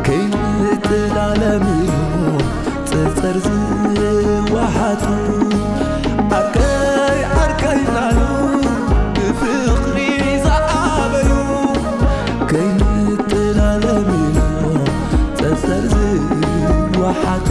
ከይንጥላለምሉ ጸጸር ዝወሓጡ ዓርከይ ዓርከይ እናሉ ብፍቕሪ ዝዓበዩ ከይንጥላለምሉ ጸጸር ዝወሓጡ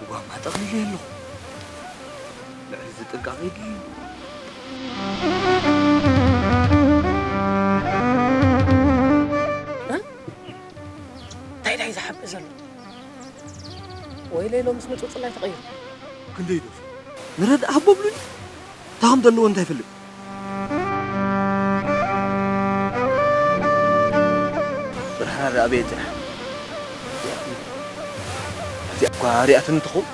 ጓማ ጠቕሊለ ኣለኹ። ልዕሊ እዚ ጥንቃቐ የድልዩ። እንታይ ዳይ ዝሓብእ ዘሎ? ወይለይ ሎምስ መጹ ጽላይ ተቐይሩ። ክንደይ ዶ? ንረድእ ሃቦ ብሉኒ። እንታይ ከም ዘለዎ እንታይ ይፈልጥ? ብርሃና ደኣ ኣበይ ጽንሓ? እዚኣ እኳ ሪኣትኒ ትኸውን።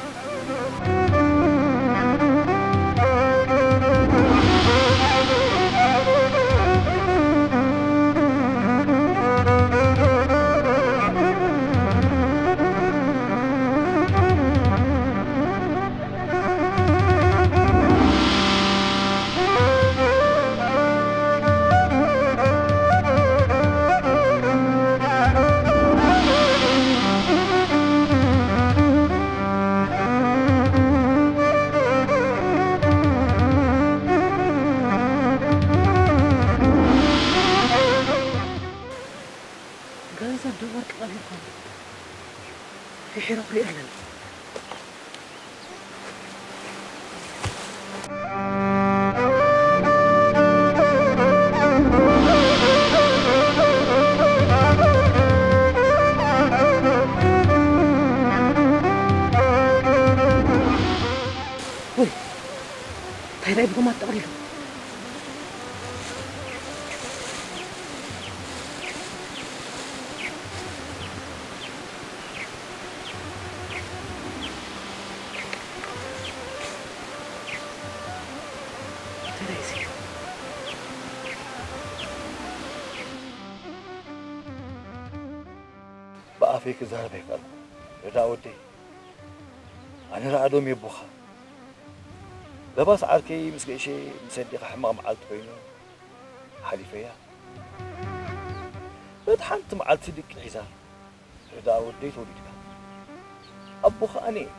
ገንዘብ ዶ ወርቂ ቀቢርኩም? ድሒረ ክሪኦ ኣለኒ። ወይ፣ እንታይ ደኣ ብጎማ ተጠቕሊሉ? ብኣፈይ ክዛረብ ኣይከኣልኩ። ረዳ ወደይ፣ ኣነ ረኣዶም የቦኻ። ለባስ ዓርከይ ምስ ገእሸ ምስ ኣዴኻ ሕማቕ መዓልቲ ኮይኑ ሓሊፈያ። በቲ ሓንቲ መዓልቲ ድቂ ሒዛ፣ ረዳ ወደይ ተወሊድካ። ኣቦኻ ኣነ እየ።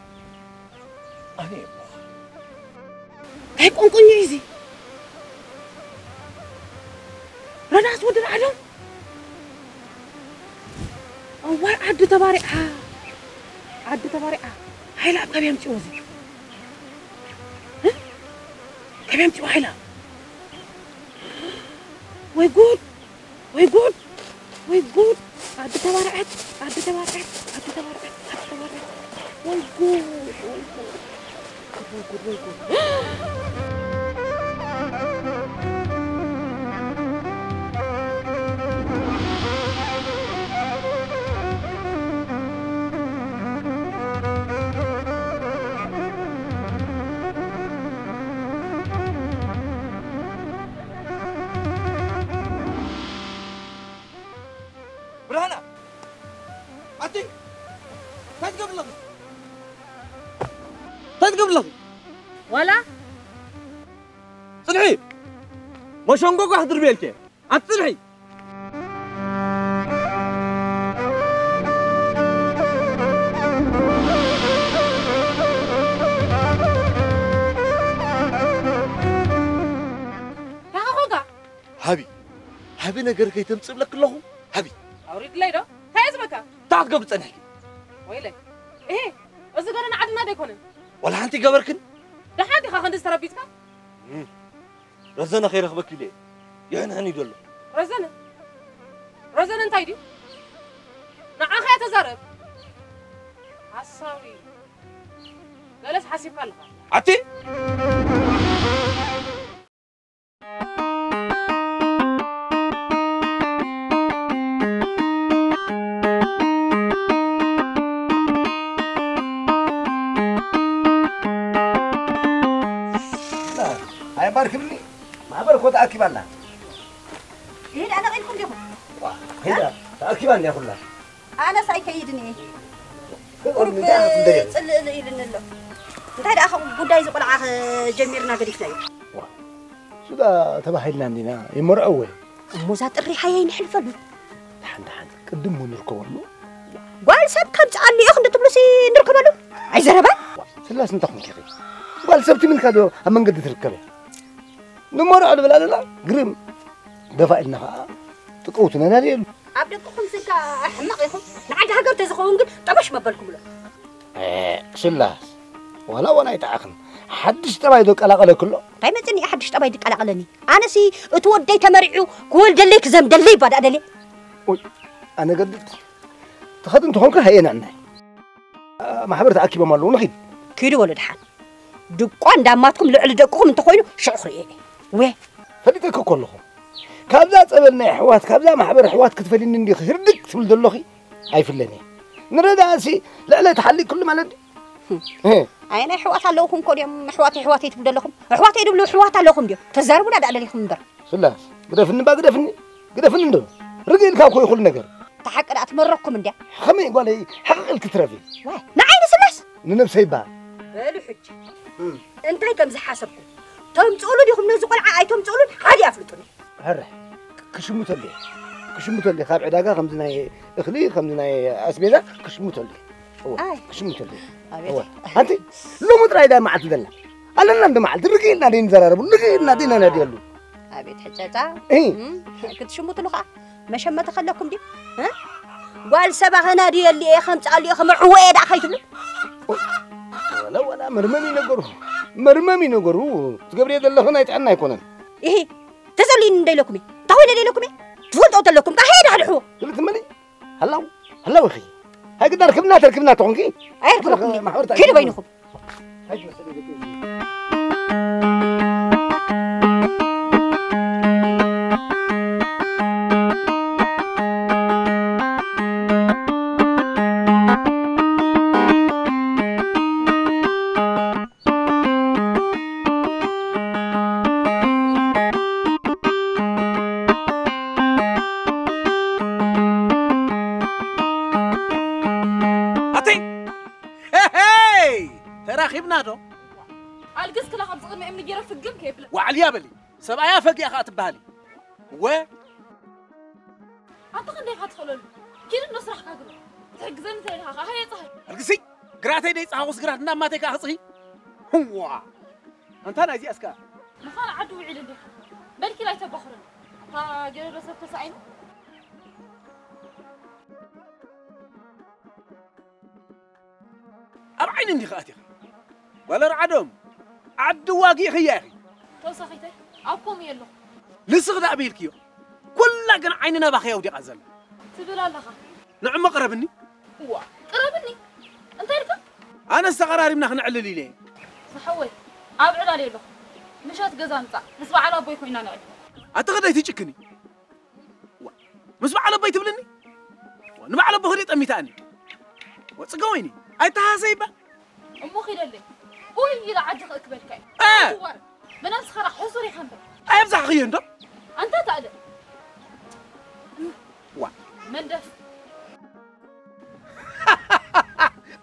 ኣነ እየ ኣቦኻ። እንታይ ቆንቆኝ እዩ እዚ? ረዳስ ወዲ ረኣዶም? እዋይ ዓዲ ተባሪዓ፣ ዓዲ ተባሪዓ። ሃይላ ኣብ ካበይ ኣምፂዎ እዚ? እ? ካበይ ኣምፂዎ ሃይላ? ወይ ጉድ! ወይ ጉድ! ወይ ጉድ! ኣዲ ተባርዐት፣ ኣዲ ተባርዐት፣ ኣዲ ተባርዐት፣ ኣዲ ተባርዐት። ወይ ጉድ፣ ወይ ጉድ። ወይ ጉድ፣ ወይ ጉድ። ብርሃና! ኣቲ! እንታይ ትገብሪ ኣለኺ? እንታይ ትገብሪ ኣለኺ? ዋላ? ጽንሒ! መሸንጎጓ ክድርብየልኪ እየ። ኣቲ ጽንሒ! እንታይ ኾንካ? ሃቢ! ሃቢ ነገር ከይተምጽእ እብለኪ ኣለኹ። ሃቢ! ኣውሪድለይ ዶ? እንታይ እየ ዝበካ? እንታይ ክትገብሪ ጸኒሕኪ? ወይለይ! እሄ! እዚ ገለ ንዓድና ዶ ኣይኮነን? ዋላ ሓንቲ ገበርክን? ደሓን ዲኻ ክንዲ ዝተረቢጽካ? እም። ረዘነ ከይረኽበኪ ኢለ እየ። ይሕንሕን እዩ ዘሎ። ረዘነ? ረዘነ እንታይ ድዩ? ንዓኻ እያ ተዛረብ። ሓሳዊ። ገለስ ሓሲብካ ኣለኻ። ኣቲ! ኣይባርክልኒ፣ ማሕበር እኮ ተኣኪባ ኣላ። ይሄድ ኣነ ቀይልኩም ዲኹም? ዋ፣ ሄዳ፣ ተኣኪባ እንድያ ኩላ። ኣነስ ኣይከይድን እየ። ቁሩብ እንታይ ክትደልያ? ጽልእ ኢሉኒ ኣሎ። እንታይ ደኣ፣ ጉዳይ እዚ ቆልዓ ጀሚርና ገዲፍናዮ። ዋ፣ እሱ ደኣ ተባሂልና እንዲና፣ ይመርዐው ወይ? እሞ እዛ ጥሪ ሓየይ ንሕልፈሉ። ደሓን፣ ደሓን፣ ቅድም ንርከበሉ። ጓል ሰብ ከምጽኣሉ ኢኹም ዶ ትብሉሲ ንርከበሉ? ኣይዘረባን። ስላስ እንታይ ኮንኪ ኢኺ? ጓል ሰብ ትሚልካ ዶ ኣብ መንገዲ ትርከበ? ንመርዖ ንብል ኣለና፣ ግርም። ደፋ ኢልና ኸዓ ጥቀውቱ ነናድየሉ። ኣብ ደቅኹም ስንካ ሕማቕ ኢኹም። ንዓዲ ሃገር ተዝኸውን ግን ጠበሽ መበልኩምሎ። ኤ፣ ሽላስ፣ ዋላ ዋላ ኣይጠዓኽን። ሓድሽ ጠባይ ዶ ቀላቐለክሎ? እንታይ መፅኒ ሓድሽ ጠባይ ድቀላቐለኒ? ኣነሲ እቲ ወደይ ተመሪዑ ክወልደለይ ክዘምደለይ እባ ደኣ ደልየ። ኦይ፣ ኣነ ገድድ። ትኸድ እንተኾንካ ሃየና እናይ። ማሕበር ተኣኪቦም ኣለዉ፣ ንኺድ። ኪዱ በሉ ደሓን። ድቋ እንዳማትኩም ልዕሊ ደቅኹም እንተኾይኑ ሽዑ ክርእዮ እየ። ወ ፈሊጠኪ እኮ ኣለኹ። ካብዛ ጸበል ናይ ኣሕዋት፣ ካብዛ ማሕበር ኣሕዋት ክትፈልይኒ እንዲኺ ህርድግ ትብል ዘሎኺ? ኣይፍለን እየ። ንረዳእሲ ልዕለ ትሓልይ ኩሉ ማለት ድዩ? ህም። እ። ኣየናይ ኣሕዋት ኣለውኹም እኮ ድዮም ኣሕዋተይ ኣሕዋተይ ትብሉ ዘለኹም? ኣሕዋተይ ድብሉ ኣሕዋት ኣለውኹም ድዮም? ተዛረቡና ደኣ ደሊኹም እምበር። ስላስ፣ ግደፍኒ እባ ግደፍኒ፣ ግደፍኒ እንዶ። ርግእ ኢልካ እኮ እዩ ኩሉ ነገር። እታ ሓቂ ደኣ ትመረኩም እንድያ። ከመይ ጓለይ፣ ሕቕቕ ኢልኪ ትረፊ? ዋይ፣ ንዓይ ንስላስ? ንነብሰይ እባ። በሉ ሕጂ፣ እም። እንታይ ከም ዝሓሰብኩም? ተምጽኡሉ ዲኹም ነዚ ቆልዓ ኣይተምጽኡሉን ሓደ ኣፍልጡኒ። ሕረ፣ ክሽምተሉ እየ። ክሽምተሉ እየ። ካብ ዕዳጋ ከምዚ ናይ እኽሊ፣ ከምዚ ናይ ኣስቤዛ ክሽምተሉ እየ። እወ፣ ኣይ። ክሽምተሉ እየ። ኣቤት። እወ። ኣንቲ፣ ሎሚ ጥራይ ዳይ መዓልቲ ዘላ? ኣለና እንዶ መዓልቲ፣ ርግእ ኢልና ደይ ንዘራረቡ፣ ርግእ ኢልና ደይ ነናድየሉ። ኣቤት ሕጨጫ። እይ። እም፣ ክትሽምትሉ ኸዓ መሸመቲ ከለኩም ድዩ? እ? ጓል ሰባ ኸናድየሉ እየ፣ ከምጽኣሉ እየ፣ ክምዕዎ እየ ደኣ ከይትብሉ። ወላ፣ ወላ፣ መርመም እዩ ነገሩ። መርመም እዩ ነገሩ። ትገብርዮ ዘለኺ ናይ ጥዕና ኣይኮነን። እሂ፣ ተዘልዩኒ እንደ ኢለኩም እየ። እንታይ ኮይነ እንደ ኢለኩም እየ። ትፈልጦ እንተለኩም፣ ከ ሄደ ኣድሕዎ። ስለ ትመኒ፣ ሃላው፣ ሃላው ኢኺ። ሃይ ግዳ ርክብና ተርክብና ተኾንኪ። ኣየርክበኩም። ማሕበር ኪዱ በይንኹም። ኣተይ! ሄሄይ! ተራኺብና ዶ? ኣልግስ ክላ ካብ ዝቕድሚ እምኒ ገይረ ፍግም ከየብለ። ዋዕልያ በሊ። ሰብኣያ ፈጊኣ ኸኣ ትበሃሊ። ወ ኣንተ ክንደይ ኢኻ ትኽእለሉ? ኪድ እንዶ ስራሕካ ግበር። ትሕግዘኒ እንተ ኢልካ ኸዓ ሃየ ጸሃይ። ኣልግሲ! ግራተይ ደይ ጸሃኹስ ግራት እንዳ ኣማተይ ከኣ ክጽሂ? ህዋ! ኣንታ ናይዚኣ እስከ። ምዃን ዓዲ ውዒል እንዲኻ። በልኪ ኣይተባኽረኒ። እታ ገለ ዶ ሰብ ተሳኢኑ? ኣብ ዓይኒ እንዲኺ ኣቲኺ። ጓል ኣርዓዶም፣ ዓዲ ዋጊእኽያ ኢኺ። ተወሳኺተይ፣ ኣብ ከምኡ እየ ኣለኹ። ንስኺ ደኣ ኣበይ ኢልክዮ? ኩላ ግን ዓይኒ ናባኺ ኣውዲቓ ዘላ። ትብል ኣለኻ? ንዕሞ ቅረብኒ። እዋ፣ ቅረብኒ። እንታይ ኢልካ? ኣነስ ተቐራሪብና ክነዕልል ኢለ እየ። ዝሓወይ፣ ኣብ ዕላል ኣለኹ። ምሸት ገዛ ምጻእ፣ ምስ በዓል ኣቦይ ኮይና ነዕልል። ኣቲ ኸደይ ትጭክኒ? ዋ፣ ምስ በዓል ኣቦይ ትብልኒ? ዋ፣ ንበዓል ኣቦ ኸደይ ጠሚታኒ? ዋ፣ ጽገ ወይኒ፣ ኣይተሃሰይባ። እሞ ኺደለይ። ኡይ ኢለ ዓዲ ክእክበልካ እዩ። እ! ትዋረድ። ብነብስኻ ራቕ ሕሱር ኢኻ እምበር። ኣየብዛሕኽዮ እንዶ? ኣንታ ታእለ። ዋ። መንደፍ።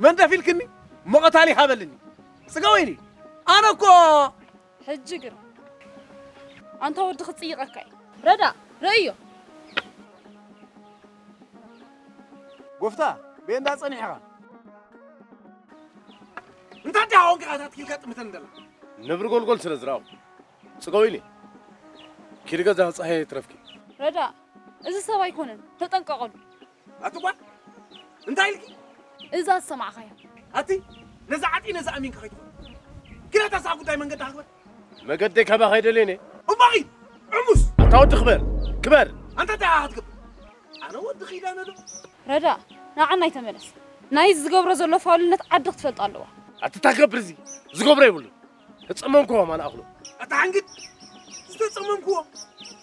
መንደፍ ኢልክኒ? እሞ ቀታሊ ሃበልኒ። ጽገ ወይኒ፣ ኣነ እኮ ሕጂ ግን ኣንታ ወዲ ክጽይቐካ እዩ። ረዳ፣ ረእዮ። ጎፍታ፣ ቤንዳ ጸኒሕኻ። እንታይ ዲኻ ኮንካ ኣታትኪልካ ጥምተን ደላ? ነብሪ ጎልጎል ስለ ዝረኣኹ። ጽገዊኒ። ኪዲ ገዛ ጸሃየ ትረፍኪ። ረዳ፣ እዚ ሰብ ኣይኮነን። ተጠንቀቐሉ። ኣቲ ጓል፣ እንታይ ኢልኪ? እዛ ዝሰማዕኻያ። ኣቲ፣ ነዛ ዓጢ፣ ነዛ ኣሚንካ ከይትኾን። ኪዳ እታ ስኻ ጉዳይ መንገዲ ሃግበር። መገደይ ካባኻ ኣይደልየን እየ። እባኺ፣ ዕሙስ። ኣታ ወዲ ክበር፣ ክበር። ኣንታ እንታይ ኢኻ ክትገብር? ኣነ ወዲ ኺዳነ ዶ? ረዳ፣ ንዓና ኣይተመለስ። ናይ ዝገብሮ ዘሎ ፋውልነት ዓዲ ክትፈልጦ ኣለዋ። ኣቲ እንታይ ክገብር እዚ? ዝገብሮ የብሉን። ተጸመምክዎ ማን ኣኽሎ? ኣታ ሓንግድ፣ ዝተጸመምክዎ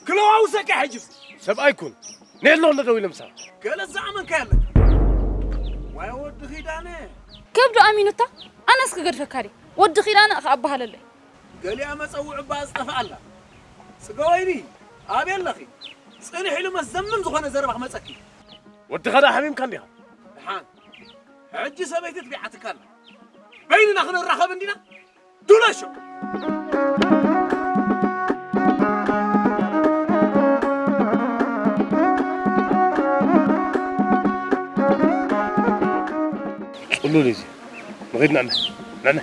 ክለዋውሰካ ሕጅስ። ሰብኣይ ኩን። ነየሎ እንዶ ደው ኢለ ምሳኻ። ገለ ዝኣመንካ ያለ። ዋይ ወዲ ኺዳነ። ከብዱ ኣሚኑታ፣ ኣነስ ክገድፈካ ድየ? ወዲ ኺዳነ ከኣ ኣበሃለለይ። ገሊኣ መጸውዒ እባ ዝጠፍኣ ኣላ። ጽገ ወይኒ፣ ኣበይ ኣለኺ? ጽንሕ ኢሉ መዘምም ዝኾነ ዘረባ ክመጸኪ። ወዲ ኸዳ ሓሚምካ እንዲኻ። ደሓን። ሕጂ ሰበይቲ ትቢዓትካ ኣላ። በይንና ክንራኸብ እንዲና? ዱለሾ። ጽሉል እዩ እዚ። ንኺድ ንዕና። ንዕና።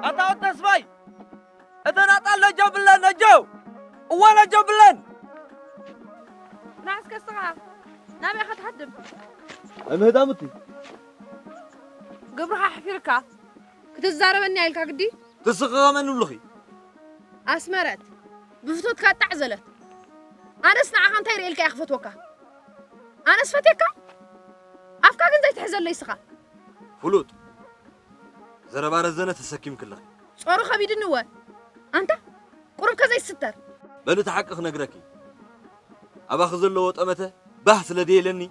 ኣታ ወዲ ተስፋይ፣ እተን ኣጣል ነጆ ብለን፣ ነጆ! እወ፣ ነጆ ብለን! ንዓስከ እስኻ ናበይ ኢኻ ትሃድም? ኣይ ምህዳም እቲ። ግብርኻ ኣሕፊርካ ክትዛረበኒ ኢልካ ግዲ? ትስኺ ከመን ንብሉኺ? ኣስመረት፣ ብፍቶትካ ጣዕ ዘለት። ኣነስ ንዓኻ እንታይ ርእየልካ እየ ክፈትወካ? ኣነስ ፈትየካ? ኣፍካ ግን ዘይትሕዘለይ እስኻ። ፍሉጥ። ዘረባ ረዘነ ተሰኪምክለኺ። ጾሩ ከቢድኒ እወ። ኣንታ፣ ቁሩብ ከ ዘይትስተር? በሊ እቲ ሓቂ ክነግረኪ። ኣባኺ ዘለዎ ጠመተ ባህ ስለ ደየለኒ፣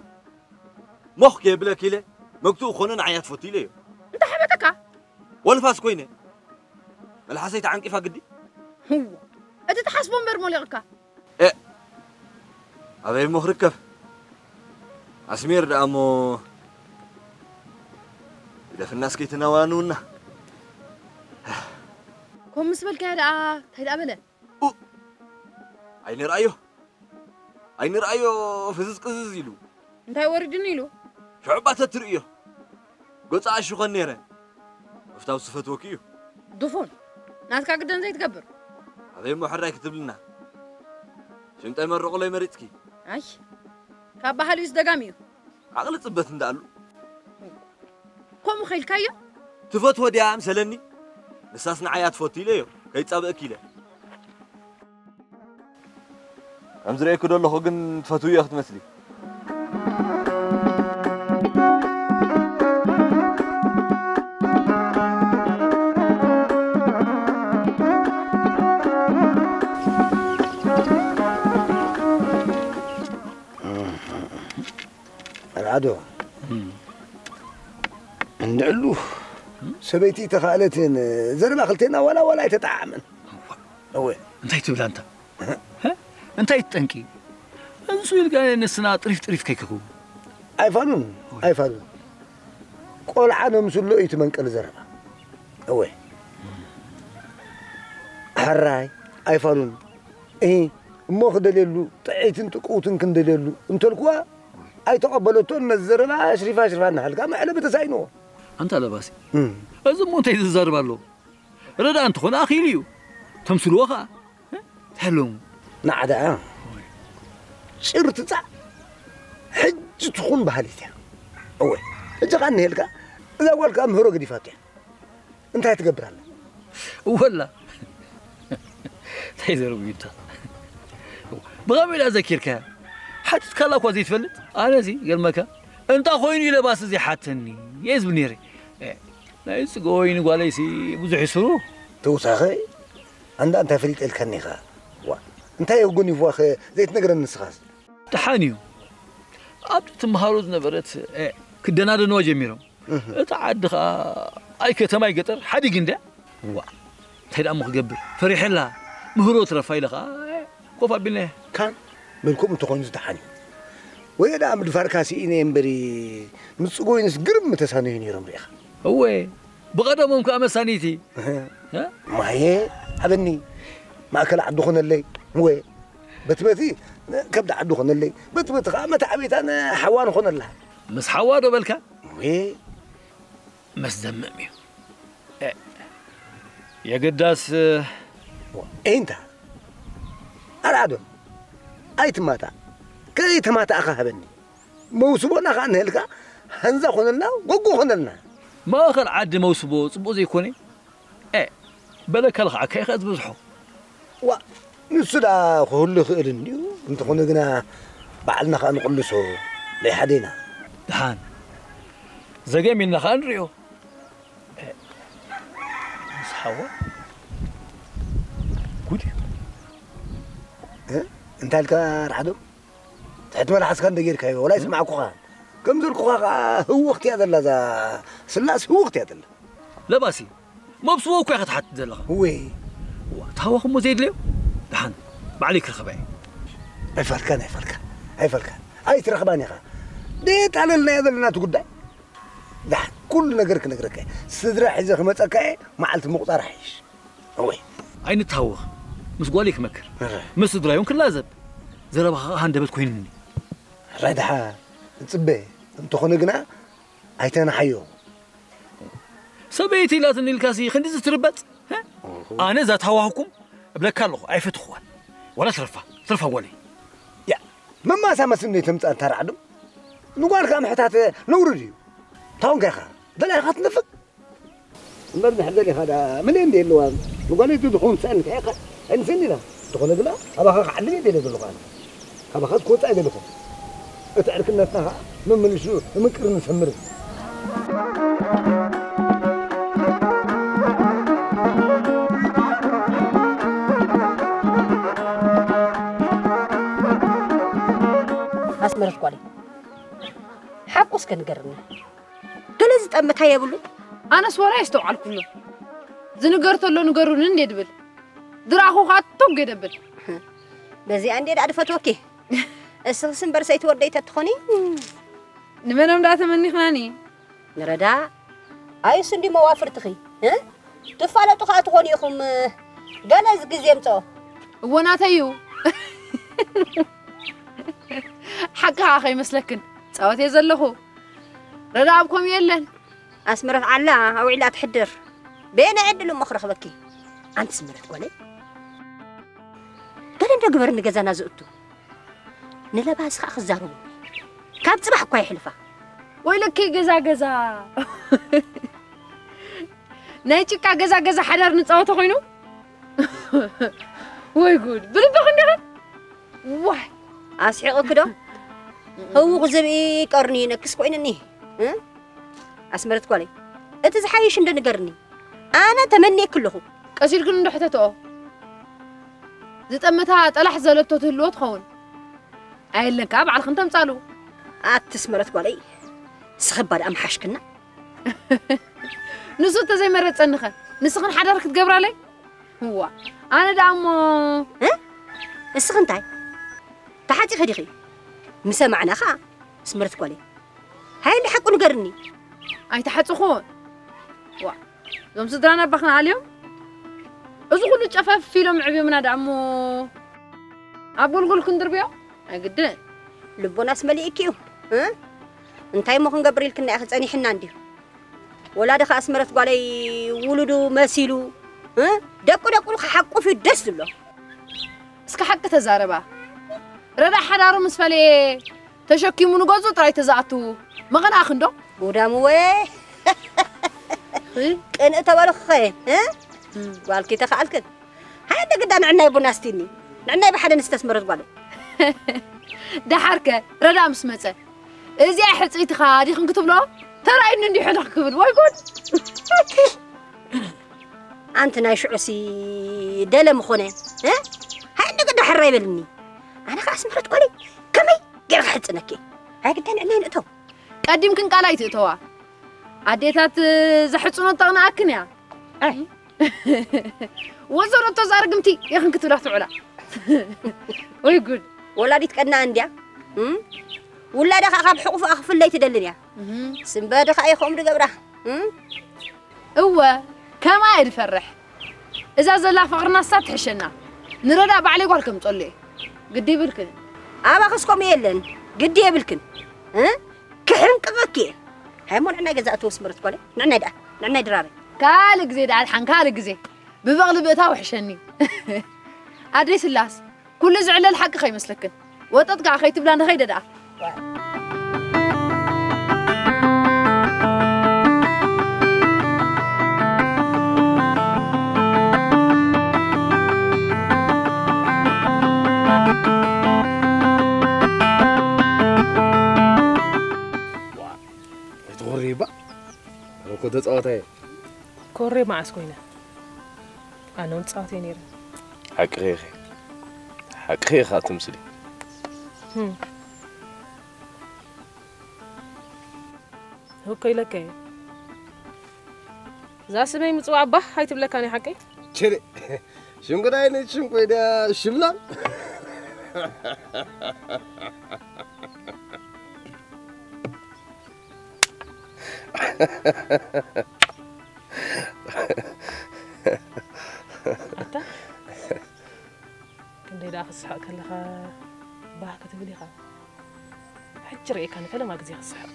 ሞኽ ከየብለኪ ኢለ፣ መግትኡ ክኾነ ንዓይ እያ ትፈቱ ኢለዮ። እንታይ ሓበጠካ? ወልፋስ ኮይነ። መልሓሰይ ተዓንቂፋ ግዲ። ህዎ፣ እቲ ትሓስቦ እምበር ሞሊቕካ። ኤእ፣ ኣበይ እሞ ክርከብ? ኣስሜር ደኣ እሞ ግደፍና እስኪ ትናዋንውና። ከምኡ ምስ በልካዮ ደኣ እንታይ ደኣ በለ? ኡ! ኣይንርኣዮ፣ ኣይንርኣዮ ፍዝዝ ቅዝዝ ኢሉ። እንታይ ወሪዱኒ ኢሉ? ሽዑ እባ ተትርእዮ። ገጹ ኣሹኸኒ ነይረ። ምፍታው ዝፈትወኪ እዩ። ድፉን፣ ናትካ ግደን ዘይትገብር። ኣበይ እሞ ሕራይ ክትብልና? ሽምጠይ መርቑለይ መሪጽኪ። ኣይ፣ ካብ ባህሊኡስ ደጋሚ እዩ። ዓቕሊ ጽበት እንዳኣሉ። ከምኡ ከይልካዮ? ትፈትዎ ድያ ምሰለኒ? ንሳስ ንዓይ እያ ትፈቱ ኢለዮ። ከይጻብእኪ ኢለ። ከም ዝርእየኪ ዘለኹ ግን ትፈትውዮ ክትመስሊ። ኣልዓዶ፣ እንድዕሉ ሰበይቲ ተኻእለትን ዘረባ ክልቴና ዋላ ዋላ ኣይተጠዓዓመን። እወ። እንታይ ትብል ኣንታ? እ? እ? እንታይ ትጠንቂ? እንሱ ኢልካ ነስና ጥሪፍ ጥሪፍ ከይከኹ። ኣይፋሉን፣ ኣይፋሉን። ቆልዓ ነምስሎ እዩ እቲ መንቀሊ ዘረባ። እወ። ሕራይ፣ ኣይፋሉን። እሂ፣ እሞ ክደልየሉ፣ ጥዕይትን ጥቁውትን ክንደልየሉ እንተልኩዋ፣ ኣይተቐበለቶን። ነዚ ዘረባ ኣሽሪፋ ኣሽሪፋ እናሃልካ መዕለቢ ተሳኢንዎ። ኣንታ ለባሲ፣ እም። እዚ እሞ እንታይ ዝዛረብ ኣሎ? ረዳ እንተኾነ ኣኺሉ እዩ። ተምስልዎ ኸዓ። ተሕልሙ። ንዓ ደኣ ጭር ትጻዕ፣ ሕጂ ትኹን በሃሊት እያ። እወ፣ ሕጂ ኸኣ እንሄልካ፣ እዛ ጓል ከኣ ምህሮ ገዲፋቶ እያ። እንታይ ትገብር ኣላ? እወላ። እንታይ ዘረጉ ይታ? ብኸመይ ኢላ ዘኪርካያ? ሓቲትካላ እኳ ዘይትፈልጥ? ኣነሲ ገርመካ፣ እንታ ኾይኑ ኢለ ባስ ዘይሓተኒ እየ ዝብል ነይረ። እ፣ ናይ ጽገ ወይኒ ጓለይሲ ብዙሕ ይስሩ። ተውሳኸ፣ ኣንዳ እንታይ ፈሊጠልካኒ ኢኻ? ዋ፣ እንታይ የጎኒፍዋኸ ዘይትነግረኒ ንስኻስ? ደሓን እዩ። ኣብቲ ትመሃሮ ዝነበረት፣ እ፣ ክደናደንዋ ጀሚሮም። እህ። እቲ ዓዲ ኸኣ ኣይ ከተማ ኣይ ገጠር ሓዲግ እንድያ። ዋ፣ እንታይ ደኣ እሞ ክገብር? ፈሪሐላ። ምህሮ ትረፋ ኢለ ኸኣ ኮፍ ኣቢልናዮ። ካን መልክኦም እንተኾይኑ ዝደሓን እዩ። ወይ ደኣ ምድፋርካ ስኢነ እምበሪ፣ ምስ ጽጎይንስ ግርም ምተሳነዩ ነይሮም ርኢኻ። እወ፣ ብቐደሞም ከኣ መሳኒቲ። እህ። እ? ማየ፣ ሃበኒ። ማእከል ዓዲ ኾነለይ። እወ፣ በቲ በቲ ከብዲ ዓዲ ኾነለይ። በቲ በቲ ኸኣ መተዓብይታን ሓዋን ኾነላ። ምስ ሓዋ ዶ በልካ? እወ፣ መስደምም እዩ። እ፣ የግዳስ፣ እ፣ ዋ፣ ኤንታ፣ ኣርዓዶም፣ ኣይትማታእ፣ ከይተማታእኻ ሃበኒ። መውስቦና ኸኣ እንህልካ፣ ሃንዛ ኾነልና፣ ጎጎ ኾነልና። ማእኸል ዓዲ መውስቦ ጽቡቕ ዘይኮነ? እ፣ በለካ ልኽዓካ ኢኻ ዝበዝሖ። ዋ፣ ንሱ ደኣ ክህሉ ይኽእል እንድዩ፣ እንተኾነ ግና ባዕልና ኸኣ ንቕልሶ፣ ለይሓደና። ደሓን፣ ዘገም ኢልና ኸኣ ንርእዮ። እ፣ ምስ ሓዋ ጉድ እዩ። እ፣ እንታይ ኢልካ ርሓዶም? ትሕቲ መልሓስካ እንደ ጌርካዮ፣ ወላ ይስማዕኩኻ። ከም ዘልኩኻ ኸኣ ህውኽቲ እያ ዘላ እዛ ስላስ፣ ህውኽቲ እያ ዘላ። ለባሲ፣ መብስቦ እኮ ኢኻ ትሓትት ዘለኻ። እወ። ዋ፣ ተሃዋኹሞ ዘየድለዮ? ደሓን፣ ባዕለይ ክረኽባ እየ። ኣይፋልካን፣ ኣይፋልካን፣ ኣይፋልካን። ኣይትረኽባን ኢኻ። ደየጣለልና እያ ዘለና እቲ ጉዳይ። ደሓን፣ ኩሉ ነገር ክነግረካ እየ። ስድራ ሒዘ ክመጸካ እየ፣ መዓልቲ ምቑጻር ሓይሽ። እወ። ኣይንተሃወኽ። ምስ ጓለይ ክመክር። እረ። ምስ ስድራዮን ክላዘብ። ዘረባኻ ኸኣ ሃንደበት ኮይኑኒ። ሕራይ ደሓን፣ እጽበ። እንተኾነ ግና ኣይተናሓዮ። ሰበይቲ ኢላትኒ ኢልካሲ ክንድዚ ትርበጽ? ሀ? ኦሆ። ኣነ እዛ ተሃዋህኩም እብለካ ኣለኹ፣ ኣይፈትኽዋን። ዋላ ትረፋ፣ ትረፋ ጓለይ። ያ፣ መማሳ መስኒ ተምጻእ እንታ ራዕዶ። ንጓልካ ምሕታት ነውሪ ድዩ? ታውን ከኻ፣ ደላይኻ ትነፍግ? እምበር ድሕር ደሊኻ ደኣ፣ ምን እንደ የለዋን። ንጓለይ ትድኹን ሰእን ከኻ፣ እንስን ኢላ። እንተኾነ ግና፣ ኣባኻ ክዓልም እየ ደለ ዘለኹ ኣነ። ካባኻ ክወጽእ ኣይደለኹን። እቲ ዕርክነትና ኸኣ መመሊሱ ንምቅር ንሰምር። ኣስመረት ጓለይ፣ ሓቁ እስከ ንገርኒ። ገለ ዝጠምታ የብሉን? ኣነስ ወላ የስተውዓልኩሎ። ዝንገር ተሎ ንገሩኒ እንዴ ድብል። ዝረኣኹ ኸኣ ቶግ እየ ደብል። በዚኣ እንዴ ደኣ ድፈትወኪ። እስኽስ እምበር ሰይቲ ወደይ ተትኾኒ። ንመኖም ደኣ ተመኒኽናኒ? ንረዳ። ኣይሱ እንዲ መዋፍርትኺ፣ እ? ትፋለጡ ኸኣ ትኾኑ ኢኹም፣ ገለ ግዜ ምጽኦ። እወ ናተይ እዩ። ሓቂ ኸኣ ከይመስለክን፣ ጻወት እየ ዘለኹ። ረዳ ኣብ ከምኡ የለን። ኣስመረት ዓላ ኣውዒላ ትሕድር። በየናይ ዕድል እሞ ክረኽበኪ? ኣንቲ ስመረት ጓለይ። ገለ እንዶ ግበር ንገዛና ዝእቱ። ንለባስ ኸኣ ክዛረቡ። ካብ ጽባሕ እኳ የሕልፋ። ወይለከይ ገዛ ገዛ። ናይ ጭቃ ገዛ ገዛ ሓዳር ንጻወቶ ኮይኑ? ወይ ጉድ። ብልብኽ እንዲኻ? ዋይ። ኣስሒቕኪ ዶ? ህውኽ ዝብኢ ቀርኒ ይነክስ ኮይኑኒ። እ? ኣስመረት ጓለይ፣ እቲ ዝሓይሽ እንዶ ንገርኒ። ኣነ ተመንየኪ ኣለኹ። ቀስ ኢልክን እንዶ ሕተትኦ። ዝጠመታ ጠላሕ ዘለቶ ትህልዎ ትኸውን። ኣየለን ከኣ ባዕልኽን ተምጻሉ። ኣቲ ኣስመረት ጓለይ፣ ስኽባ ደኣ ምሓሽክና። ንሱ እንተዘይመረጸኒኸ? ንስኽን ሓዳር ክትገብራለይ? እዋ፣ ኣነ ደኣ እሞ እ? እስኺ እንታይ? ተሓጺኺ ዲኺ? ምሰማዕና ኸኣ፣ ኣስመረት ጓለይ። ሃየ፣ እንዲ ሓቁ ንገርኒ። ኣይተሓጽኹን። ዋ፣ እዞም ስድራና ኣባኽና ኣልዮም? እዚ ኩሉ ጨፈፍ ኢሎም ኣዕብዮምና ደኣ እሞ ኣብ ጎልጎል ክንድርብዮ? ኣይግድን። ልቦናስ መሊእኪ እዩ፣ እ? እንታይ እሞ ክንገብር ኢልክና ኢኺ ጸኒሕና እንድዩ? ወላዲ ኸኣ ኣስመረት ጓለይ ውሉዱ መሲሉ እ? ደቁ ደቁ ክሓቁፍ እዩ ደስ ዝብሎ። እስከ ሓቂ ተዛረባ። ረዳ ሓዳሩ ምስ ፈለየ ተሸኪሙ ንገዝኡ ጥራይ ተዛኣቱ። መቐናእኺ እንዶ? ጉዳምወ። እ? ቅንእ ተበልኹኸ፣ እ? እም። ጓልኪ ተኸኣልክን። ሃይ፣ እንደ ግዳ ንዕናይ ቡና ስቲኒ። ንዕናይ ብሓደ ንስተስመረት ጓል። ደሓርከ፣ ረዳ ምስ መጸ፣ እዚኣ ሕጽይትኻ ዲኽን ክትብሎ? ተራእዩኒ እንዲሑ ልኽ ክብል፣ ወይ ጉድ! ኣንቲ ናይ ሽዑሲ ደለ ምኾነ፣ እ? ሃይ፣ እንደ ግዳ ሕራይ በልኒ። ኣነ ኸኣ ኣስመረት ጓለይ፣ ከመይ ገይረ ክሕጽነኪ? ሃይ፣ ግዳ ንዕናይ ንእቶ። ቀዲምክን ቃል ኣይትእተዋ። ኣዴታት ዘሕጽኖ ጠቕንኣክን እያ። ኣይ። ወዘሮ እቶ ዛርግምቲ ኢኽን ክትብላ ትውዕላ። ወይ ጉድ። ወላዲት ቀና እንድያ። እም? ውላዳ ኸኣ ካብ ሕቑፍኣ ክፍለይ ትደልን እያ። እም። ስምበዲ ኸኣ እዩ ከምኡ ድገብራ። እም? እወ፣ ከማ እየ ድፈርሕ። እዛ ዘላ ፍቕርና እሳ ትሕሸና። ንረዳ ባዕለይ ጓል ከምጸሉ እየ። ግዲ ይብልክን። ኣባኽስ ከምኡ የለን። ግዲ የብልክን። እ? ክሕንቅቐኪ እየ። ሃይሞ ንዕናይ ገዛእቲ ወስመረት ጓለይ። ንዕናይ ደኣ። ንዕናይ ድራረይ። ካልእ ግዜ ደኣ ድሓን ካልእ ግዜ። ብበቕሊ ብእታው ሕሸኒ። ኣደይ ስላስ፣ ኩሉ ዝዕለል ሓቂ ከይመስለክን። ወጠጥ ከኣ ከይትብላ ንኸይደ ደኣ። ኣይትኾሪ እባ። ኣነ እኮ ተጻዋታይ እየ። ኮሬ መዓስ ኮይነ? ኣነ እውን ጻወት እየ ነይረ። ሓቅኺ ኢኺ። ሓቅኺ ኢኻ ትምስሊ። ህም። ህኮ ኢለካ እየ። እዛ ስመይ ምጽዋዕ ባህ ኣይትብለካ ናይ ሓቀይ? ችሊ። ሽም ጉዳይ ነች ሽም ኮይዳ ሽብላል። ኣታ፣ ክንደይ ደኣ ክስሕቕ ከለኻ ባህ ክትብል ኢኻ። ሕጂ ርእየካ ንፈለማ ግዜ ክስሕቕ።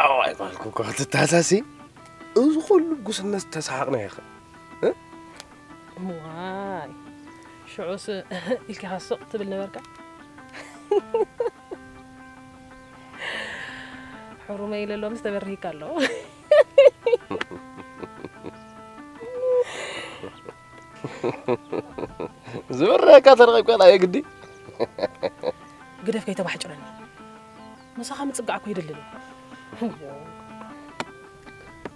ኣዋይ፣ ጓልኩ እኮ ክትተሃሳሲ፣ እዚ ኩሉ ብጉስነት ተሰሓቕና ኢኻ። እ? እዋይ፣ ሽዑስ ኢልካ ስቕ ትብል ነበርካ። ሕሩመይ ኢለ ሎምስ ተበርሂካ ኣሎ። ዝበረካ ተረኺብካ ናይ ግዲ። ግደፍ ከይተባሕጭረኒ። ምሳኻ ምጽጋዕ እኮ የድልን እዩ።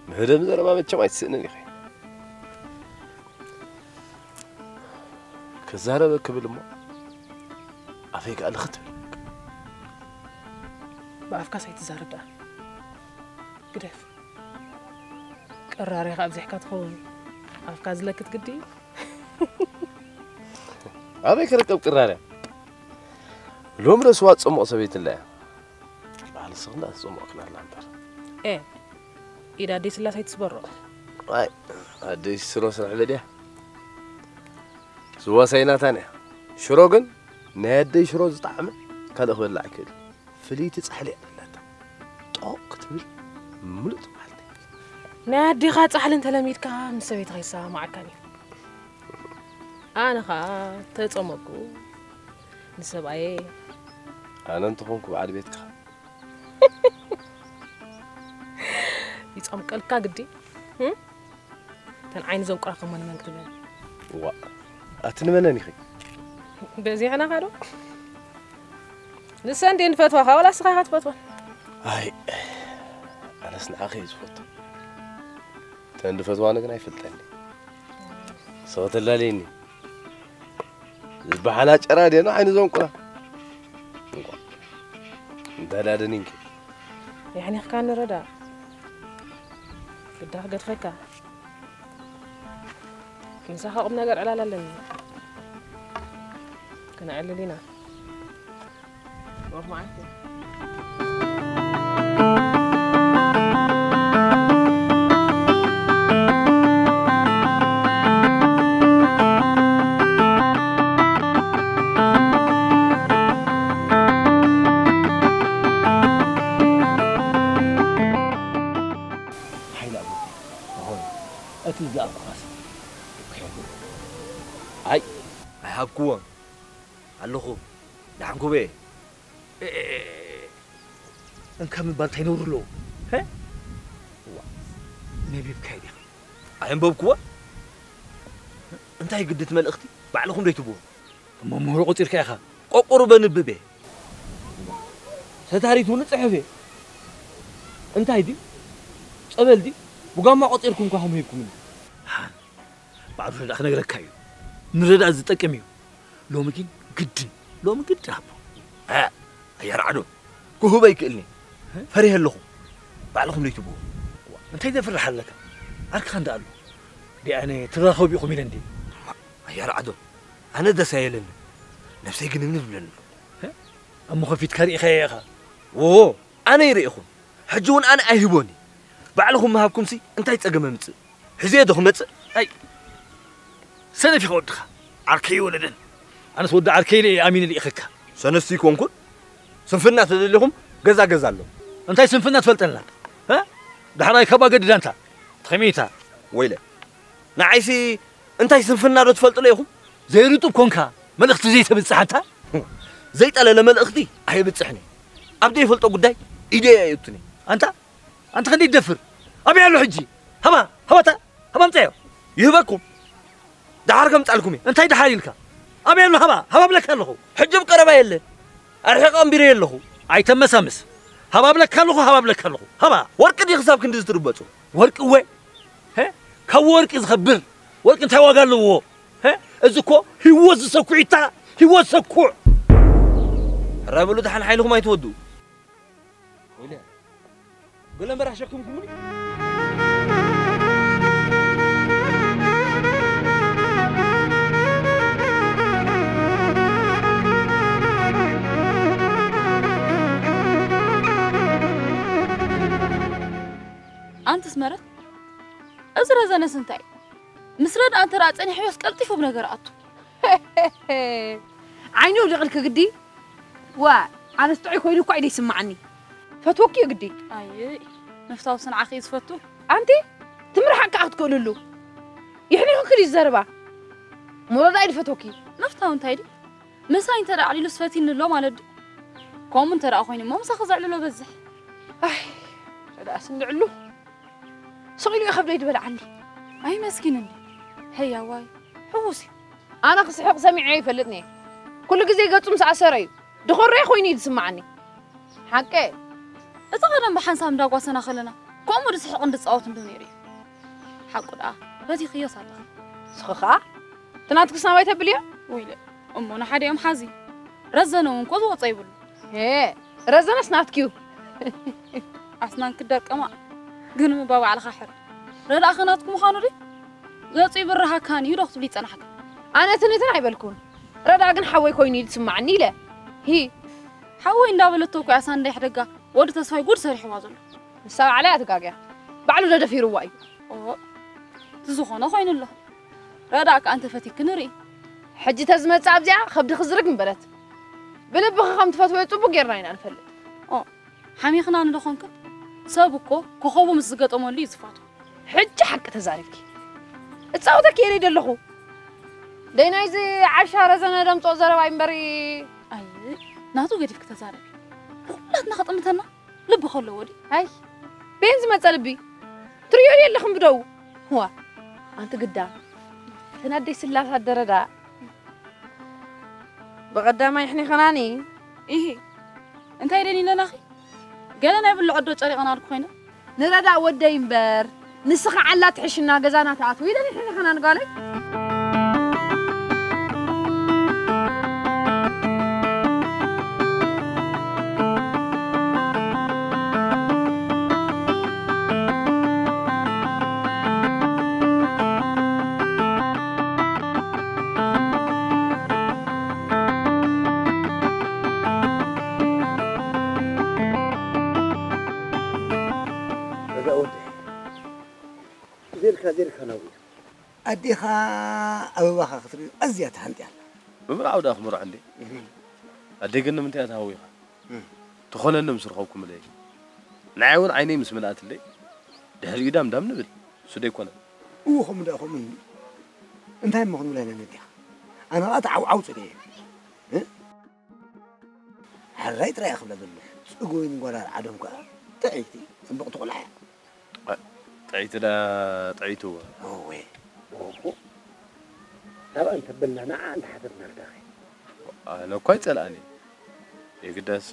ምህደም ዘረባ መቸም ኣይትስእንን ኢኺ። ክዛረበ ክብል እሞ ኣፈይ ከኣ ልኽት ብል። ብኣፍካስ ኣይትዛረብ ደኣ። ግደፍ። ቅራሬኻ ኣብዚሕካ ትኸውን። ኣፍካ ዝለክት ግዲ እዩ። ኣበይ ክርከብ ቅራሬ? ሎሚ ዶ ስዋ ትጸምቕ ሰበይቲ ኣላ እያ? ባህሊ ስኽና ትጸምቕ ክናላ እምበር። ኤ፣ ኢድ ኣደይ ስላስ ኣይትስበሮ። ኣይ፣ ኣደይ ስሮ ስራሕ በድያ። ስዋ ሳይናታን እያ። ሽሮ ግን ናይ ኣደይ ሽሮ ዝጠዓመ ካልእ ክበልዕ ኣይክእል። ፍልይቲ ጻሕሊ እያ ዘለታ። ጦቕ ክትብል ምሉእ መዓልቲ። ናይ ኣዴኻ ጻሕሊ እንተለሚድካ ምስ ሰበይትኻ ይሰማማዓካን እዩ። ኣነ ኸኣ ተጸመኩ ንሰብኣየ። ኣነ እንተኾንኩ በዓል ቤትካ። ይጸምቀልካ ግዲ። እም? እተን ዓይኒ ዘንቁራ ከሞ ንመን ክትብለን? ዋ፣ ኣቲ ንመነን ኢኺ? በዚሕናኻ ዶ? ንሰን ድየን ዝፈትዋኻ፣ ዋላ እስኻ ኢኻ ትፈትወን? ኣይ፣ ኣነስ ንዓኺ እየ ዝፈቱ። እተን ዝፈትዋኒ ግን ኣይፈልጠን። ሰው ተላለየኒ። ዝበሓላ ጨራ ድየን ዓይኒ ዘንቁራ። እንቋ። እንተ ዳደኒንኪ። የሕኒኽካ ንረዳ። ግዳ ክገድፈካ። ምሳኻ ቁም ነገር ዕላል ኣለኒ። ክነዕልል ኢና። ሮብ መዓልቲ። ሓይሊ ኣለዎ። ዝኾነ እቲ ዝኣልኩኻስ ኣለኹ። ደሓን ኩበየ። እንካ ምባል እንታይ ነውሪ ኣለዎ? ሀ? ዋ፣ ነቢብካዮ ዲኻ? ኣየንበብኩዋ። እንታይ ግዲ እቲ መልእኽቲ ባዕልኹም ደይትብዎ? እሞ ምህሮ ቆጺርካ ኢኻ። ቆቆሩ በንብብ እየ። ሰታሪት እውን እጽሕፍ እየ። እንታይ ድዩ? ጸበል ድዩ? ብጓማ ቆጺርኩም እኳ ከም ሂብኩምኒ። ሃ፣ ባዕሉ ረዳ ክነግረካ እዩ። ንረዳ ዝጠቅም እዩ። ሎሚ ግን ግድን፣ ሎሚ ግድን ሃቦ። እ፣ ኣያ ራዕዶ፣ ክህቦ ኣይክእልኒ። ፈሪሀ ኣለኹ። ባዕልኹም ደይትብዎ። እንታይ ዘፍርሕ ኣለካ? ዓርክኻ እንዳ ኣሎ። ዲኣነ ትራኸቡ ኢኹም ኢለ እንዲ። ኣያ ራዕዶ፣ ኣነ ደስ ኣየለኒ። ነብሰይ ግን እምኒ ትብለኒ። እ? እሞ ከፊትካ ርኢኻዮ ኢኻ? ዎ፣ ኣነ ይርእኹም። ሕጂ እውን ኣነ ኣይህቦኒ። ባዕልኹም ምሃብኩምሲ እንታይ ጸገም ኣምጽእ? ሒዘዮ ዶ ክመጽእ? ኣይ፣ ሰነፍ ኢኻ ወድኻ። ዓርከይ ወለደን። ኣነስ ወዲ ዓርከይ ኢለ ኣሚነ ልኢኸካ። ሰነፍሲ ይኮንኩን። ስንፍና ተደሊኹም ገዛ ገዛ ኣሎ። እንታይ ስንፍና ትፈልጠልና? እ? ዳሕራይ ካብ ኣገድዳ እንታ። ተኸሚታ። ወይለ። ንዓይሲ እንታይ ስንፍና ዶ ትፈልጥሉ ኢኹም? ዘይርጡብ ኮንካ፣ መልእኽቲ ዘይተብጽሕ ኣንታ? ዘይጠለለ መልእኽቲ ኣየብጽሕን እየ። ኣብ ዘይፈልጦ ጉዳይ ኢደይ ኣየእቱን እየ። ኣንታ? ኣንታ ክንደይ ትደፍር? ኣበይ ኣሎ ሕጂ? ሃባ፣ ሃባታ፣ ሃባ ኣምጻዮ። ይህበኩም። ደሓር ከምጻልኩም እየ። እንታይ ደሓር ኢልካ? ኣበይ ኣሎ ሃባ? ሃባ ብለካ ኣለኹ። ሕጂ ኣብ ቀረባ የለ። ኣርሒቐ ኣንቢረዮ ኣለኹ። ኣይተመሳምስ። ሃባ ብለካ ኣለኹ፣ ሃባ ብለካ ኣለኹ። ሃባ። ወርቂ ድዩ ክሳብ ክንድዚ ትርበጹ? ወርቂ እወ። ሀ? ካብ ወርቂ ዝኸብር። ወርቂ እንታይ ዋጋ ኣለዎ? ሀ? እዚ እኮ ህይወት ዝሰኩዕ ኢታ፣ ህይወት ሰኩዕ። ሕራይ በሉ፣ ደሓን ሓይልኹም ኣይትወድኡ። ወይለ፣ ገለ እምበር ኣሸክምኩምኒ። ኣንቲ ኣስመረት፣ እዚ ረዘነስ እንታይ? ምስ ረድኣ እንተ ደኣ ጸኒሕዮስ ቀልጢፉ ኣብ ነገር ኣቱ። ዓይኑ ኣውሊቕልኪ ግዲ? ዋ፣ ኣነስ ጥዑይ ኮይኑ እኳ እዩ ዘይስምዓኒ። ፈትወኪ እዩ ግዲ። ኣየ፣ ምፍታውስ ንዓኺ እዩ ዝፈቱ። ኣንቲ፣ ትምርሓቅ ከኣ ክትክእልሉ። ይሕኒኽኪ ድዩ ዝዘረባ? ሞሮዳ እዩ ዝፈትወኪ። ምፍታው እንታይ ድዩ? ምሳይ እንተ ደኣ ኣዕሊሉ ስፈትኒ ኣሎ ማለት ድዩ? ከምኡ እንተ ደኣ ኮይኑ እሞ ምሳኺ ዘዕልሎ በዝሕ። ኣይ፣ ረድኣስ እንድዕሉ። ስቕ ኢሉ እዩ ከብደይ ዝበልዓኒ። ኣይ መስኪን እንዲ። ሄይ ኣዋይ፣ ሕዉስ እዩ። ኣነ ክስሕቕ ሰሚዐ ኣይፈልጥን እየ። ኩሉ ግዜ ገጹ ምስ ኣሰረ እዩ። ድኾረየ ኮይኑ እዩ ዝስምዓኒ። ሓቀ። እቲ ቀደም ብሓንሳብ እንዳጓሰና ከለና፣ ከምኡ ድስሕቕ እንድጻወት እንዶ ነይሩ እዩ። ሓቁ ደኣ፣ ፈቲኽዮስ ኣለኺ። ንስኺ ኸኣ፣ እቲ ናትክስ ናባይ ተብልዮ? ወይለ፣ እሞ ንሓዲኦም ሓዚ። ረዘነ እውን እኮ ዝወጾ ይብሉ። ሄ፣ ረዘነስ ናትኪ እዩ። ኣስናንኪ ደርቀማ፣ ግን እባ ባዕልኻ ሕር። ረዳእኺ ናትኩ ምዃኑ ድዩ? ገጹ ይብርሃካን እዩ ዶ ክትብሊ ይጸናሕካ? ኣነ ትንትን ኣይበልኩን። ረዳ ግን ሓወይ ኮይኑ እዩ ዝስማዓኒ ኢለ። ሂ። ሓወይ እንዳበለቶ እኮ እያ ሳንዳይ ሕደጋ ወዲ ተስፋይ ጉድ ሰሪሕዋ ዘሎ። ንሳ ባዕላ እያ ትጋግያ። ባዕሉ ዶ ደፊርዋ እዩ? ኦ፣ እቲ ዝኾነ ኮይኑ ኣሎ። ረዳ ከኣ እንተፈቲኪ ንርኢ። ሕጂ ተዝመጽእ ኣብዚኣ ከብዲ ክዝርግ ምበለት። ብልብኺ ከም ትፈትወዮ ጽቡቅ ጌርና ኢና ንፈልጥ። ኦ፣ ሓሚኽናኒ ዶ ኾንክን? ሰብ እኮ ኮኾቡ ምስ ዝገጠመሉ እዩ ዝፋቱ። ሕጂ ሓቂ ተዛሪብኪ። እጻወተኪ እየ ደለኹ። ደይ ናይዚ ዓሻ ረዘነ ደምጾ ዘረባ እምበሪ። ኣይ፣ ናቱ ገዲፍኪ ተዛረቢ። ንኹላትና ከጥምተና ልቢ ከለዎ ድዩ? ኣይ፣ ቤን ዝመጸ ልቢ። ትርእዮ ድዩ ኣለኽን ብደው? ዋ፣ ኣንቲ ግዳ። ተናደይ ስላሳ ደረዳ። ብቐዳማይ ይሕኒኸናኒ። ኢሂ፣ እንታይ ደሊለናኺ? ገለ ናይ ብልዖ ዶ ጨሪቐናልኩ ኮይነ? ንረዳእ ወደይ እምበር፣ ንስኺ ዓላ ትሕሽና ገዛና ትኣትዊ ኢለን ይሕኒኸናኒ ጓለይ። ረዳእ ወደይ፣ ዜርካ ዜርካ ናብኡ። ኣዴኻ ኣበባኻ ክትርኢ ኣዝያ ተሃንጥያ ኣላ። ምምርዓው ደኣ ክምርዖ እንዴ? እህ። ኣደይ ግን ንምንታይ እያ ተሃዊኻ? እህ። ትኾነኒ ምስ ረኸብኩምለይ። ንዓይ እውን ዓይነይ ምስ ምልኣትለይ፣ ድሕሪኡ ዳም ዳም ንብል። እሱ ዶ ኣይኮነን? እዎ፣ ከምኡ ደኣ ከምኡ እንዲ። እንታይ እሞ ክንብላ ኢና ነዲኻ? ኣነ ኸኣ ተዓውዓው ጽልኤ እየ። እ? ሕራይ ጥራይ እየ ክብላ ዘለኹ። ጽጉ ወይኒ ጓል ኣርዓዶም ከኣ ጥዕይቲ ጽቡቕቲ ቆልዓ እያ። ጥዕይቲ ዳ ጥዕይቲ እወ። እወ። ኦሆ። ናብኣ እንተበልና ንዓ እንዳሓተትና ርዳኸ። ኣነ እኳ ኣይጸልኣን እየ። የግዳስ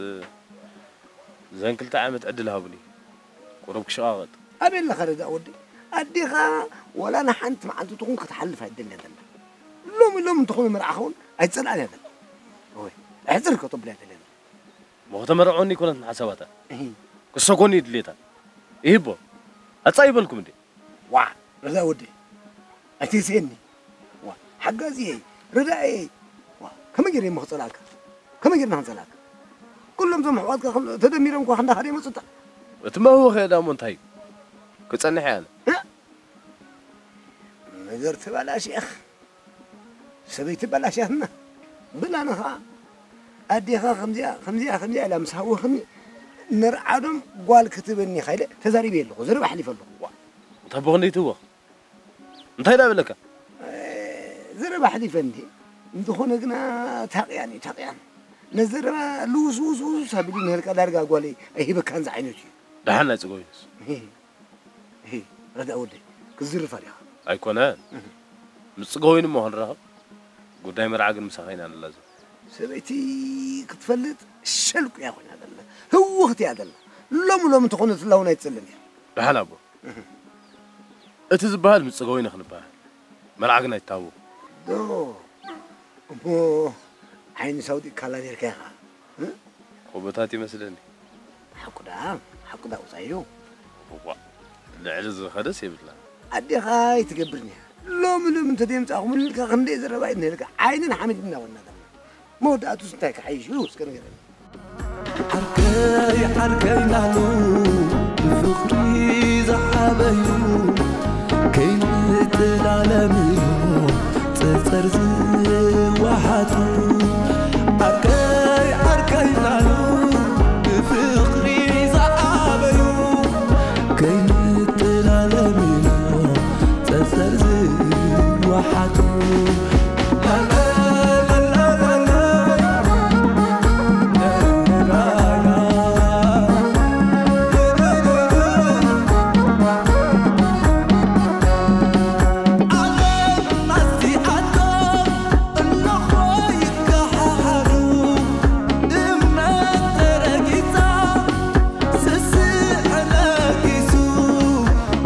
እዘን ክልተ ዓመት ዕድል ሃቡኒ። ቁሩብ ክሸቓቐጥ። ኣበይ ኣለኻ ረዳእ ወደይ? ኣዴኻ ወላ ንሓንቲ መዓልቲ ትኹን ክትሓልፍ ኣይደልያ ዘላ። ሎሚ ሎሚ እንተኾነ መርዓኻ እውን ኣይጸልኣን እያ ዘላ። እወ። ኣሕጽር ከተብላ እያ ዘላ። እሞ ከተመርዖኒ ኣይኮነትን ሓሳባታ። እሂ። ክሰኮኒ እዩ ድሌታ። ይህቦ። ኣጻይ ይበልኩም እንዴ? ዋዕ፣ ረዛ ወደይ። ኣይትህስየኒ። ዋዕ፣ ሓጋዝየይ፣ ረዳእየይ። ዋዕ፣ ከመይ ገይረ እሞ ክጸልኣካ? ከመይ ገይርና ክንጸልኣካ? ኩሎም እዞም ኣሕዋትካ ከም-፣ ተደሚሮም እኳ ክንዳኻ ደይመጹታ። እቲ መህወኸ ዳሞ እንታይ እዩ? ክጸንሕ እየ ኣነ። እ? ነገር ተባላሽየኽ። ሰበይቲ በላሽያትና። ብላኒ ኸዓ ኣዴኻ ከምዚኣ፣ ከምዚኣ፣ ከምዚኣ ኢላ ምስ ሃወኽኒ፣ ንርዓዶም ጓል ክትህበኒ ኢኻ ኢለ ተዛሪበ ኣለኹ። ዘረባ ኣሕሊፈ ኣለኹ። ዋ፣ እንታይ ብኽንደይ ትህወኽ? እንታይ ደኣ በለካ? እ፣ ዘረባ ኣሕሊፈ እንዴ። እንተኾነ ግና ታቕያን እዩ፣ ታቕያን። ነዘረባ ልውስውስውስ ኣቢሉ ንህልካ ዳርጋ ጓለይ ኣይህበካን ዝዓይነቱ እዩ። ደሓን ናይ ጽገው ኢሉስ። እሂ፣ ረዳእ ወደይ፣ ክትዝርፋ ዲኻ? ኣይኮነን። እህ። ምስ ጽገወይን እሞ ክንራኸብ። ጉዳይ መርዓ ግን ምሳኻ ኢና ንላዘብ። ሰበይቲ ክትፈልጥ ሸልቁ እያ ኮይና ዘላ። ህውኽቲ እያ ዘላ። ሎሚ ሎሚ እንተኾነ ትላውን ኣይትጸልን እያ። ደሓን ኣቦ። እህ። እቲ ዝበሃል ምስ ጽገወይን ክንበሃል። መርዓ ግን ኣይትሃቡ። ዶ፣ እሞ ዓይኒ ሳውዲ ካላ ኔርካ ኢኻ። እ? ኮቦታት ይመስለኒ። ሓቁ ደኣ፣ ሓቁ ደኣ ውጻዩ። እዋ፣ ልዕሊ ዝኸደስ የብላ። ኣዴኻ ኣይትገብርን እያ። ሎሚ ሎሚ እንተደየምጻኹምልካ ክንደይ ዘረባ እዩ ነልካ። ዓይንን ሓሚድን እናበልና ዘለና። መወዳእቱስ እንታይ ክሓይሽ እዩ እስከ ንገረኒ። ዓርከይ ዓርከይ ናሉ ብፍቕሪ ዝዓበዩ ከይንጥላለም እዮም ጸጸር ዝወሓጡ። ዓርከይ ዓርከይ ናሉ ብፍቕሪ ዝዓበዩ ከይንጥላለም እዮም ጸጸር ዝወሓጡ።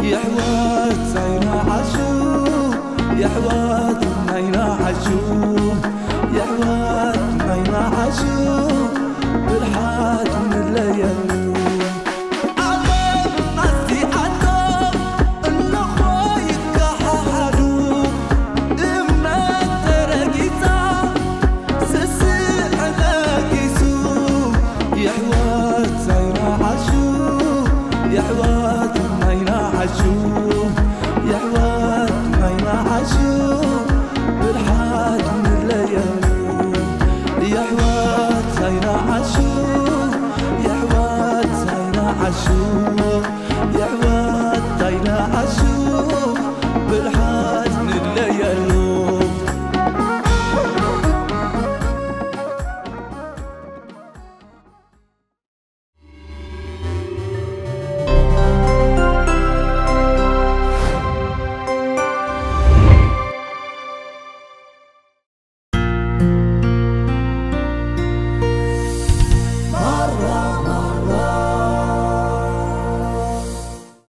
የሕዋት ናይና ዓሹ፣ የሕዋት ናይና ዓሹ፣ የሕዋት ናይና ዓሹ፣ ብርሓት ንለየሉ። ዓለም ኣዚኣቶም እንኾ ይከሓሓዱ፣ እምነት ተረጊጻ፣ ስስዐ ነጊሱ፣ የሕዋት ናይና ዓሹ፣ የሕዋት ናይና ዓሹ፣ የሕዋት ናይና ዓሹ፣ ብርሓት ንለየሉ። የሕዋት ናይና ዓሹ፣ የሕዋት ናይና ዓሹ፣ የሕዋት